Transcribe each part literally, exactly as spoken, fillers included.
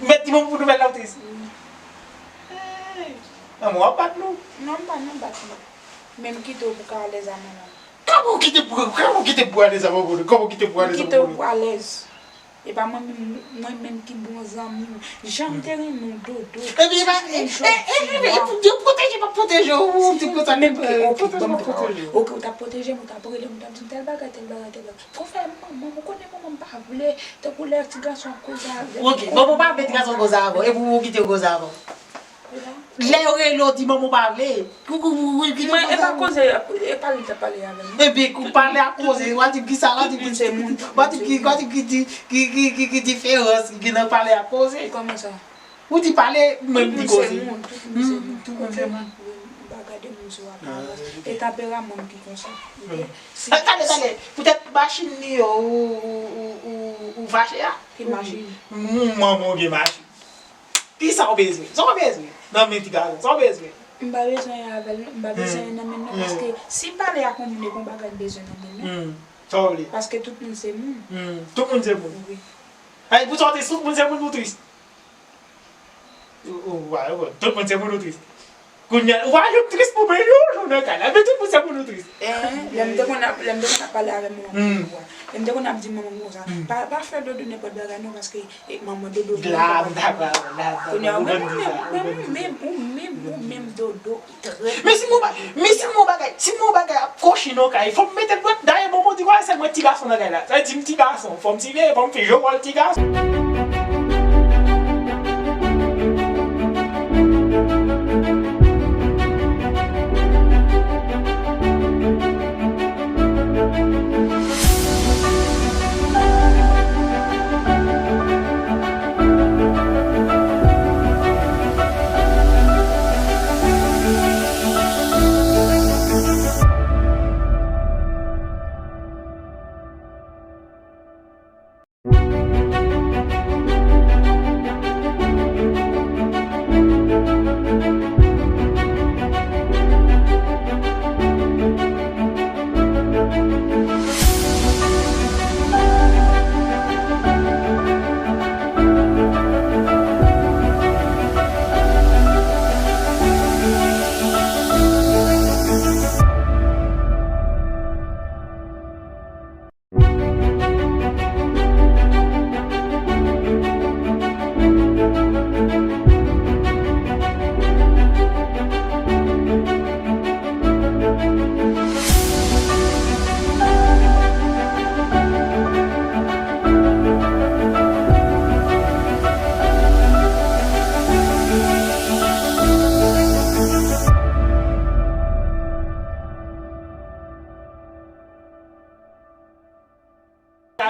Mèt di bon pou nouvèl la, ou tris. Hey, manman w ap bat nou. Non, m pa nan bat nou. Men m kite w pou ka alèz a manman. Kòman w kite pou, kòman w kite pou alèz a manman w? Kòman w kite pou alèz a manman w? M kite w pou alèz. E pa mwen menm, mwen menm ki bon zanmi w. Jan m te renmen w, Dodo. Ebyen, e pa, e, e, e, e, e, yo pwoteje, pa pwoteje w, ou di konsa, menm ke, ok, pwoteje, pa pwoteje w. Ok, ou t ap pwoteje m, ou t ap rele m, ou t ap di m tèl bagay, tèl bagay, tèl bagay. Fò fè manman m, ou konnen manman m pa vle, tankou lè ti gason ap koze avè m. Ok, manman w pa vle ti gason koze avè w, epi ou kite yo koze avè w. Lè yo rele w, di manman w pa vle. Kou, kou, kou, kou, kite yo koze avè w. Mwen, e pa koze, e pa li t ap pale avè m. Epi, kou pale a koze, w a di m kisa, w a di m ki, w a di m ki, w a di m ki, ki, ki, ki, ki diferans ki gen nan pale a koze. Kòman sa? Ou di pale, mwen m di koze. Tout moun se moun, tout moun se moun. Tout moun se moun. Wi, m pa gade moun sou aparans. E tanperaman m ki konsa. Ok? Si, talè, talè. Poutèt machin li yo, ou, ou, ou, ou, ou fache a? Ki machin? Ou, manman w gen machin. Kisa w bezwen? Sa w bezwen? Nan men ti gason, sa w bezwen? M pa bezwen avè l, non. M pa bezwen nan men l, non, paske si m pale ak yon moun, e gon bagay m bezwen nan men l, non. Sa w vle? Paske tout moun se moun. Tout moun se moun. Wi. Ay, pou sa w te tout moun se moun, ou tris. Ou, ou, ou, tout moun se moun, ou tris. Kounye a, ou pa janm tris pou mwen yon jou nan kay la, men tout moun se moun, ou tris. Eh, lè m te konn ap, lè m te konn ap pale avè manman m konsa. Lè m te konn ap di manman m konsa, pa, pa fè Dodo nenpòt bagay non, paske, eh, manman Dodo vle la, m dakò avè w, la, kounye a, ou menm, ou menm, ou menm, ou menm, ou menm, Dodo. Men si m wè, men si m wè bagay, si m wè bagay ap kòche nan kay, fò m mete dwèt. Dayè, manman di, wè, se mwen ti gason nan kay la. Sa vle di m ti gason, fò m siveye, fò m fè jwe wòl ti gason.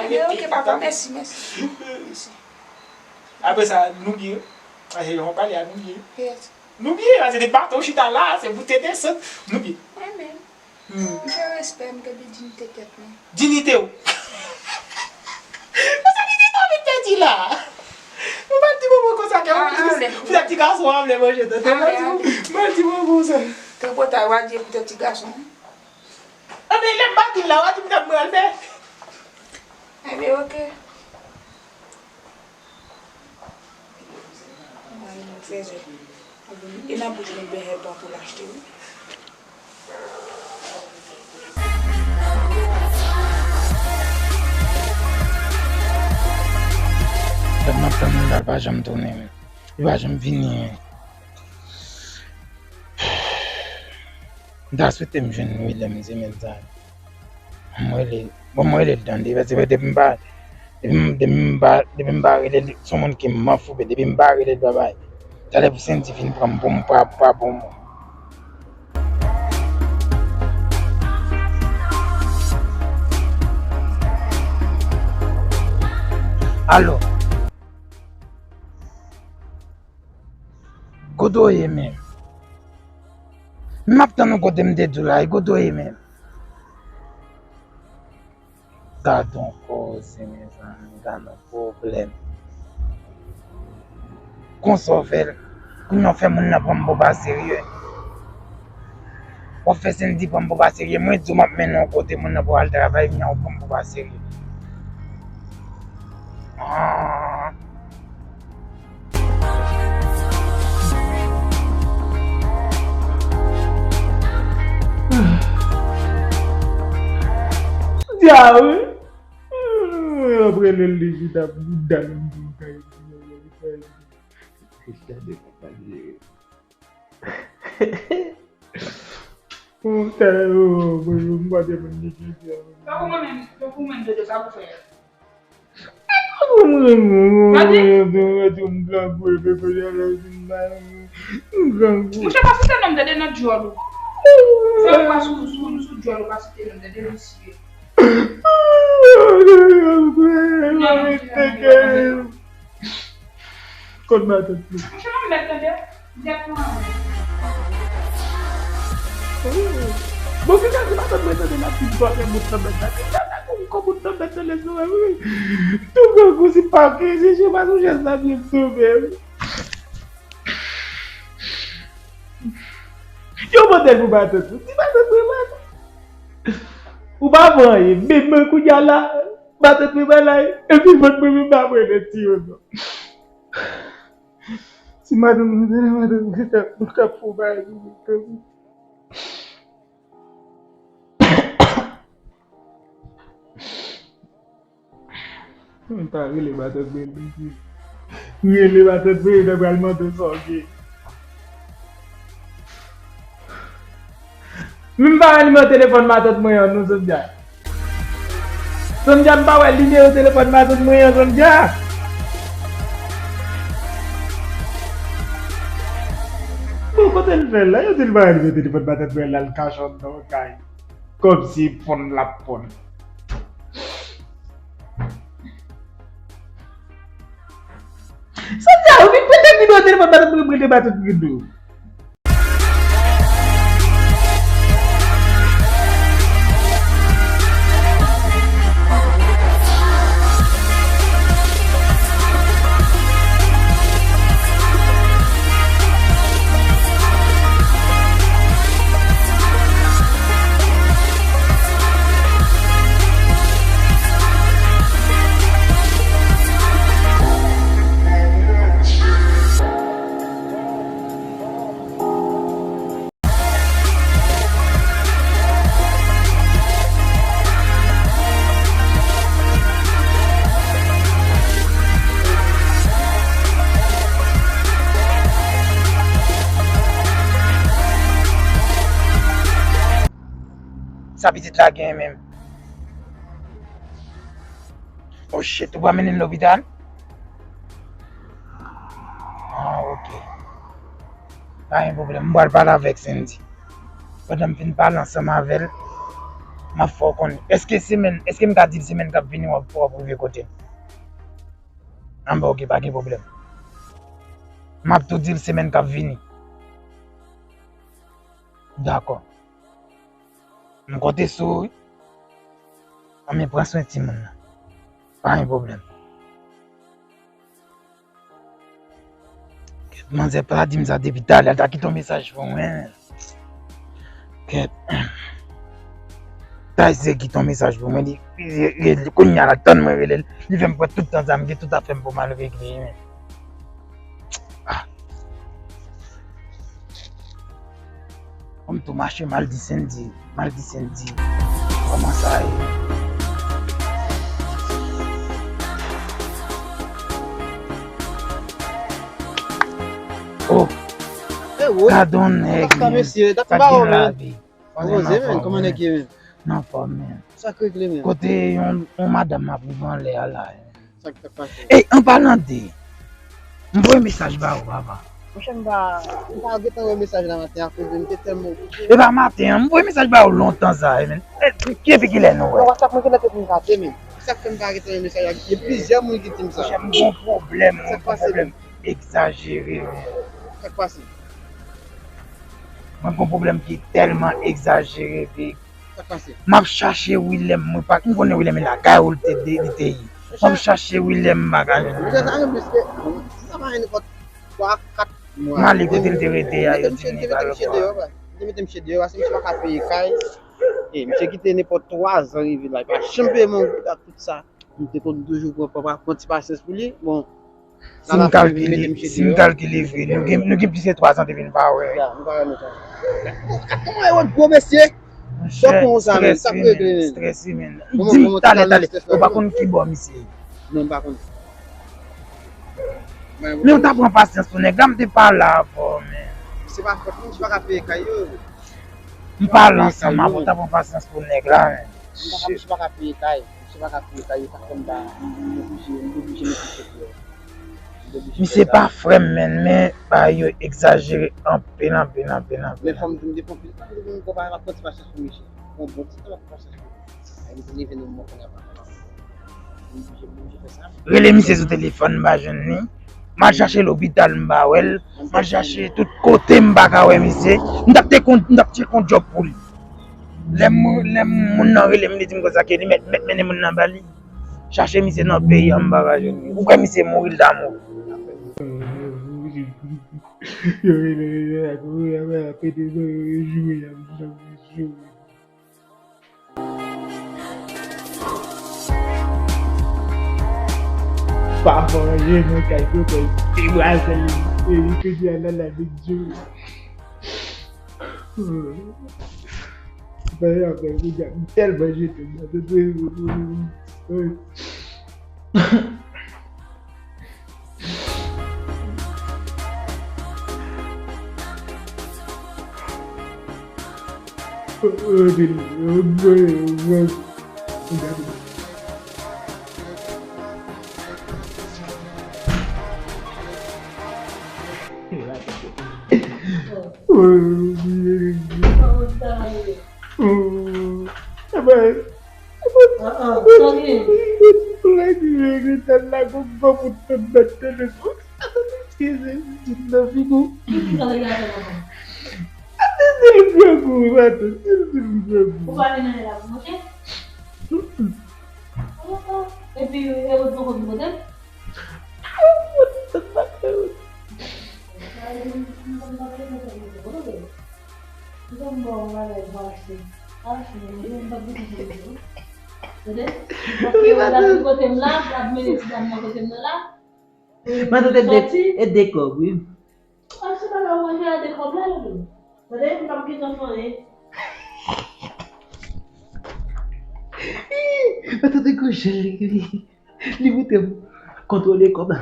Ebyen, ok, papa, mèsi, mèsi. Mèsi. Apre sa, nou bliye. Paske jan w pale a, nou bliye. Yes. Nou bliye, paske depi maten w chita la, se pou te desann, nou bliye. Mwen menm. M fè respè m, kenbe diyite tèt mwen. Diyite w. Konsa diyite w vin pèdi la. Ou pa di manman konsa, kè w tris. Poutèt ti gason an vle manje tete. Ou pa di manman konsa. Tripotay, w a di poutèt ti gason. Anben, lè m pa di l la, w a di m sa m pral fè. Enben, ok. Mwen, mwen fè zè. E nan bouch mwen benyen pa pou l achte, wi. Lè m ap tann li la, l pa janm tounen. Li pa janm vini. M ta swete m jwenn William Zimèt sa. Ban m rele, ban m rele l tande, paske depi m pa, depi m, depi m pa, depi m pa rele l, se yon moun ki manfouben, depi m pa rele l, pa bay. Talè pou Sendy vin pran m pou m pa, pa bon moun. Alo. Kote w ye menm? M ap tann ou kote m te di w la, e kote w ye menm? Gad on koze, mezanmi, gad on pwoblèm. Konsa w fè l, kounye a w fè moun nan pran m pou pa serye. W ap fè Sendy pran m pou pa serye. Mwen di w m ap mennen w kote moun nan pou al travay, kounye a w pran m pou pa serye. Ah. Sa wi. Yo ap rele l li chita pou bouda l ann tou kay. Gade kòman l ye. Ou tèlman, ou, ou, ou, ou pa te konn li chita. Tankou mwen menm, tankou mwen menm, Dodo, sa pou fè. Tankou mwen menm, ou, ou, ou, ou, ou, m grangou, epi kounye a la, m grangou. Mouche, pa site non m, tande, nan djòl ou. Fè ou pa sou, sou, sou djòl ou, pa site non m, tande, visye. Kot matant mwen? Mouche, non, m mèt tande. M tèt mwen. Bon, se sa, se matant mwen tande, m ap di, m pa fè bout nan mèt la. Se sa, sa, kon, kon bout nan mèt tande sou mwen, wi. Tou grangou, si pa ke, se je pa sou chèz la, byen tonbe, wi. Yo mande l pou matant mwen. Di matant mwen, matant. Ou pa fè anyen. Menm mwen kounye a la, matant mwen pa la, epi vant mwen menm pa mwen nèt ti yo non. Si matant mwen te la, matant mwen t ap, t ap fè yon bagay pou mwen kanmenm. Mwen ta rele matant mwen li di. Rele matant mwen, li ta pral mande sa w gen. Menm pa wè nimewo telefòn matant mwen an non, Sandja. Sandja, m pa wè nimewo telefòn matant mwen an, Sandja. Bon, kote l fè l la? Yo di l pa wè nimewo telefòn matant mwen an, l al kache anndan yon kay. Kòmsi ponn l ap ponn. Sandja, ou vin prete m nimewo telefòn matant mwen, prete matant mwen nou. Sa pitit la gen menm? Oh shit, ou pral mennen l lopital? Ah, ok. Pa gen pwoblèm, m pral pale avèk Sendy. Pandan m fin pale ansanm avè l, m ap fè w konnen. Èske semèn, èske m ka di l semèn k ap vini w ap, w ap rive kote m? Anben, ok, pa gen pwoblèm. M ap tou di l semèn k ap vini. Dakò. M konte sou ou, wi. Anben, pran swen timoun nan. Pa gen pwoblèm. Kèt, manzè pa di m sa depi talè, l ta kite yon mesaj pou mwen. Kèt. Tayze kite yon mesaj pou mwen, li, li, li, li, kounye a la, tann mwen rele l. Li fè m pran tout tan sa, m gen tout afè m pou m al regle, men. Ah. Kòm tou mache, m al di Sendy, m al di Sendy kòman sa ye. Oh, gadon nèg, men, sa gen lavi. Poze, men, kòman nèg ye, men? Nan fòm, men. Sa k regle, men? Kote yon, yon madanm ap rive anlè a la. Sa k t ap pase? Ey, an palan de, m voye mesaj ba ou, papa. Monchè, m pa, m pa gentan wè mesaj la maten a, koze m te tèlman okipe. E pa maten an, m voye mesaj ba ou lontan sa, e, men. E, depi kilè nou wè? Nan WhatsApp mwen gentan te fin gate, men. Sa k fè m pa gentan wè mesaj la, gen plizyè moun ki di m sa. Monchè, m gon pwoblèm, m gon pwoblèm egzajere, men. Sa k pase? Mwen gon pwoblèm ki tèlman egzajere, big. Sa k pase? M ap chache Willem, mwen pa, m konnen Willem e lakay ou li te, li te ye. M ap chache Willem, m pa ka jwenn li. Monchè, sa menm plis ke, sa pa gen nenpòt twa, kat mwa. M ale kote l te rete a, yo di m li pa lakay. Yo te mete misye deyò, paske misye pa ka peye kay. E misye kite nenpòt twa zan rive la, li pa janm peye men goud ak tout sa. M te konn toujou pran, pran, pran ti pasyans pou li. Bon, si m kalkile, si m kalkile vre, nou gen, nou gen plis ke twa zan depi n pa wè. Ya, nou pa wè nou sa. Kòman e wòt gwo mesye? Monchè, strès wi, men, strès wi, men. Di m talè, talè. Ou pa konn ki bò misye ye. Non, m pa konn. Men ou ta pran pasyans pou nèg la, m te pale avè w, men. Se pa fòt mwen, misye pa ka peye kay yo. M pale ansanm avè w, ou ta pran pasyans pou nèg la, men. M pa ka, misye pa ka peye kay. Misye pa ka peye kay, e sa k fè m pa, m oblije, m oblije mete tèt yo. Misye pa frè m, men, men bagay yo egzajere anpil, anpil, anpil, anpil. Men fò m di w, m depi anpil tan, m depi m konpare m ap pran ti pasyans pou misye. Yon bon ti tan m ap pran pasyans pou misye. Ay, li te leve nan mò kounye a pa. M oblije, m oblije fè sa. Rele misye sou telefòn, m pa jwenn li. M al chache lopital, m pa wè l. M al chache tout kote, m pa ka wè misye. M t ap te kon, m t ap tcheke yon djòb pou li. Lè m, lè moun nan rele m, li di m konsa ke li mèt, mèt mennen moun nan ba li. Chache misye nan peyi a, m pa ka jwenn li. Ou kwè misye mouri, l ta mouri. Yo rele, rele, rele, rele, apre de zan, yo joure, y ap joure, joure. Pa manje nan kay papa, se brazèl, e li te di a la la vin joure. Bagay la fè m tèlman jete m nan tèt. Ou pa vin anlè la pou manje? Epi, e ou poko vin kote m? Paske w la vin kote m la, w ap mennen ti dam nan kote m nan la. Mwen tande de, e de kòb, wi. Ap se bagay ou manje a de kòb la, yo. Tande, m p ap gentan fè anyen. Mwen tande gwo jèl li, li, li montre m kontwole kòb la.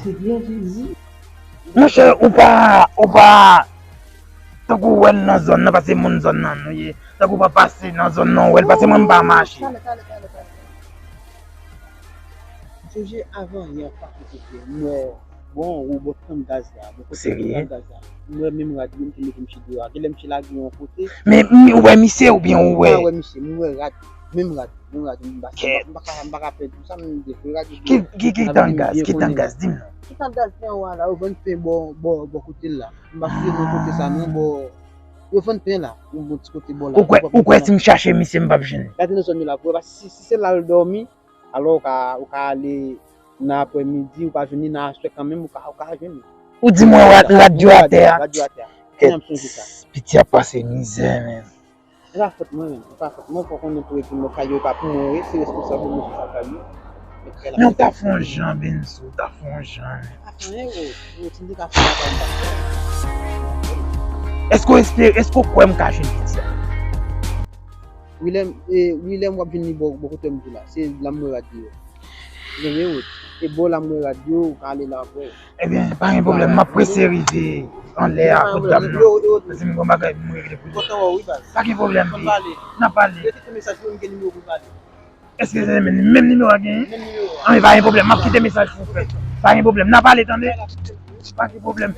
Senyè Jezi. Monchè, ou pa, ou pa, tankou w wè l nan zòn nan, paske moun zòn nan nou ye. Tankou w pa pase nan zòn nan, ou wè l, paske mwen m pa mache. Talè, talè, talè, talè. M sonje avan yè, pa kote m wè. Bon, ou bò tann gaz la, bò kote tann gaz la. M wè menm rad yo, m te mete misye deyò a. Genlè misye lage yon kote. Men, men ou wè misye oubyen ou wè? M pa wè misye, m wè rad, menm rad, menm rad, m pa, m pa ka, m pa ka pèdi sa, m de vre rad yo. Ki, ki, ki tann gaz, ki tann gaz, di m non. Ki tann gaz pen ou a la, yo vann pen bò, bò, bò kote l la. M pa sonje non kote sa non, bò, yo vann pen la, yon bon ti kote bò la. Ou kwè, ou kwè si m chache misye, m p ap jwenn li? Gade nan zòn yo la, pou wè, si, si se la l dòmi, Alò, ou ka, ou ka ale nan aprèmidi, ou pa jwenn li nan aswè kanmenm, ou ka, ou ka jwenn li. Ou di mwen rad, rad yo atè a. Rad yo atè a. Kèt, piti ap pase mizè, men. E pa fòt mwen, men. E pa fòt mwen, fò konnen tou epi mwen kay yo pa pou mwen, wi, se responsab mwen sou sa kay yo. Men ou ta fè yon jan, Benzo, ou ta fè yon jan, men. Pa fè anyen, wi. Yo, ti m te ka fè bagay, m pa fè. Èske w espere, èske w kwè m ka jwenn piti a? Wilèm, e, Wilèm w ap vin li bò, bò kote m di la. Se la m wè rad li yo. Gen de wout. E bò la m wè rad yo, ou ka ale la w ap wè. Ebyen, pa gen pwoblèm, m ap prese rive anlè a kot dam nan. Paske m gen yon bagay pou m regle pou li. Pa gen pwoblèm, pi n ap pale. Èske se menm, menm nimewo a genyen? Anben, pa gen pwoblèm, m ap kite mesaj pou w fè. Pa gen pwoblèm, n ap pale, tande. Pa gen pwoblèm.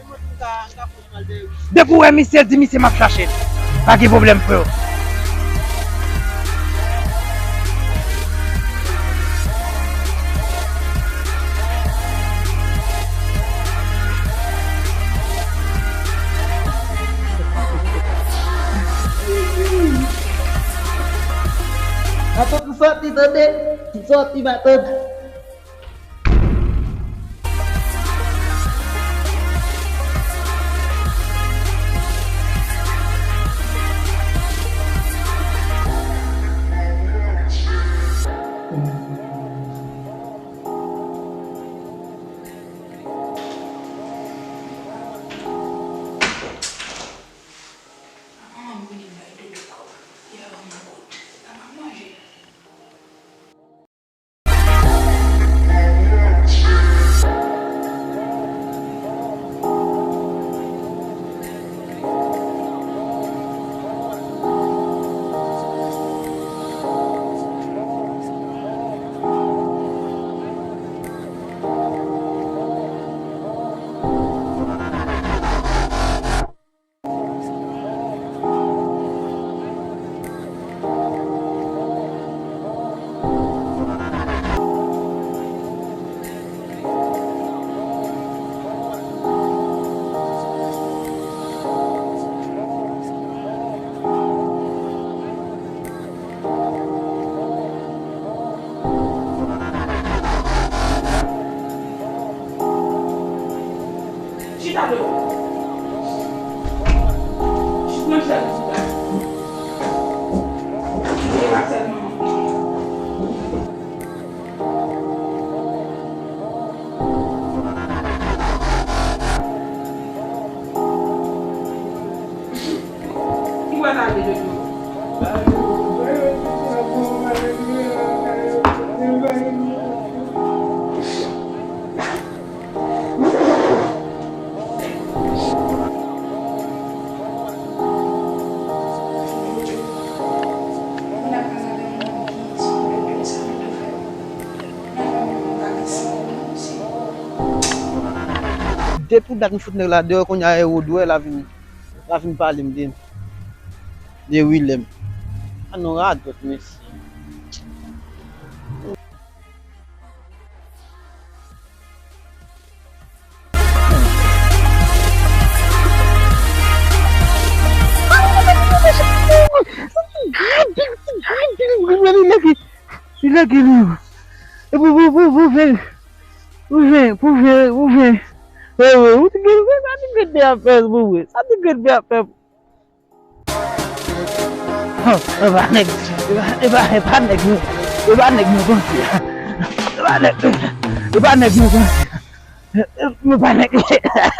Depi w wè misye, di misye m ap chache l. Pa gen pwoblèm, freo. Matant, m sòti, tande. M sòti, matant. Depi dat m fout nèg la deyò, kounye a e ou dwe la vin, la vin pale m de, de Willem. A nou radòt, mesye. Li lage, li lage, li. E pou, pou, pou, pou fè, pou fè, pou fè, pou fè. Ou, ou, ou te gen, sa te gen de afè pou mwen. Sa te gen de afè. Hon, e pa nèg, e pa, e pa, e pa nèg mwen, e pa nèg mwen panse a. E pa nèg, e pa nèg mwen panse a. E, e, e pa nèg,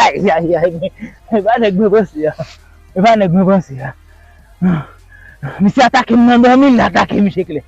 ay, ay, ay, e pa nèg mwen panse a. E pa nèg mwen panse a. Misye atake m nan dòmi, li atake m je klè.